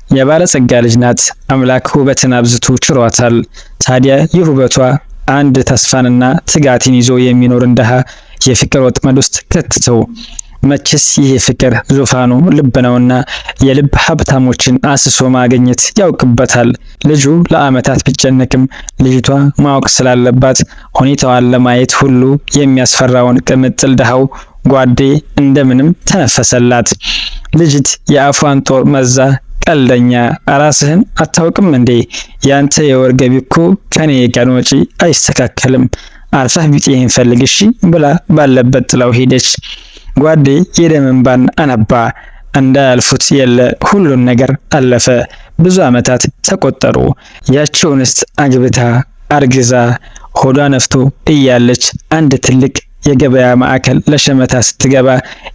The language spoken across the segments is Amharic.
የባለጸጋ ልጅ ናት። አምላክ ውበትን አብዝቶ ችሯታል። ታዲያ ይህ ውበቷ አንድ ተስፋንና ትጋትን ይዞ የሚኖርን ድሃ የፍቅር ወጥመድ ውስጥ ከተተው። መቼስ ይህ ፍቅር ዙፋኑ ልብ ነውና የልብ ሀብታሞችን አስሶ ማግኘት ያውቅበታል። ልጁ ለዓመታት ቢጨነቅም ልጅቷ ማወቅ ስላለባት ሁኔታዋን ለማየት ሁሉ የሚያስፈራውን ቅምጥል ድሃው ጓዴ እንደምንም ተነፈሰላት። ልጅት የአፏን ጦር መዛ፣ ቀልደኛ፣ ራስህን አታውቅም እንዴ? ያንተ የወር ገቢ እኮ ከኔ የቀን ወጪ አይስተካከልም። አርፈህ ቢጤህን ፈልግ እሺ ብላ ባለበት ጥላው ሄደች። ጓዴ የደም እንባን አነባ። እንዳያልፉት የለ ሁሉን ነገር አለፈ። ብዙ ዓመታት ተቆጠሩ። ያቺው እንስት አግብታ አርግዛ ሆዷ ነፍቶ እያለች አንድ ትልቅ የገበያ ማዕከል ለሸመታ ስትገባ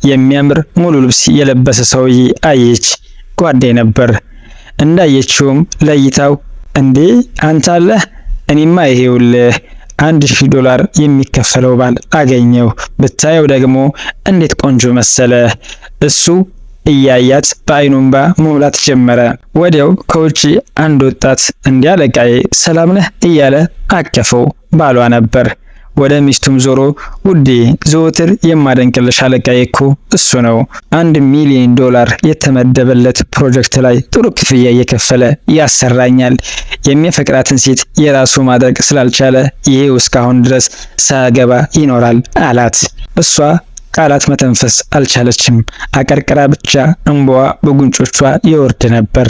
የሚያምር ሙሉ ልብስ የለበሰ ሰውዬ አየች። ጓዴ ነበር። እንዳየችውም ለይታው፣ እንዴ አንተ አለህ? እኔማ ይሄውልህ 1000 ዶላር የሚከፈለው ባል አገኘው። ብታየው ደግሞ እንዴት ቆንጆ መሰለ። እሱ እያያት በአይኑ እንባ መሙላት ጀመረ። ወዲያው ከውጪ አንድ ወጣት፣ እንዲህ አለቃዬ ሰላም ነህ እያለ አቀፈው። ባሏ ነበር። ወደ ሚስቱም ዞሮ፣ ውዴ፣ ዘወትር የማደንቅልሽ አለቃዬ እኮ እሱ ነው። 1 ሚሊዮን ዶላር የተመደበለት ፕሮጀክት ላይ ጥሩ ክፍያ እየከፈለ ያሰራኛል። የሚያፈቅራትን ሴት የራሱ ማድረግ ስላልቻለ ይሄው እስካሁን ድረስ ሳያገባ ይኖራል አላት። እሷ ቃላት መተንፈስ አልቻለችም። አቀርቅራ ብቻ እንባዋ በጉንጮቿ ይወርድ ነበር።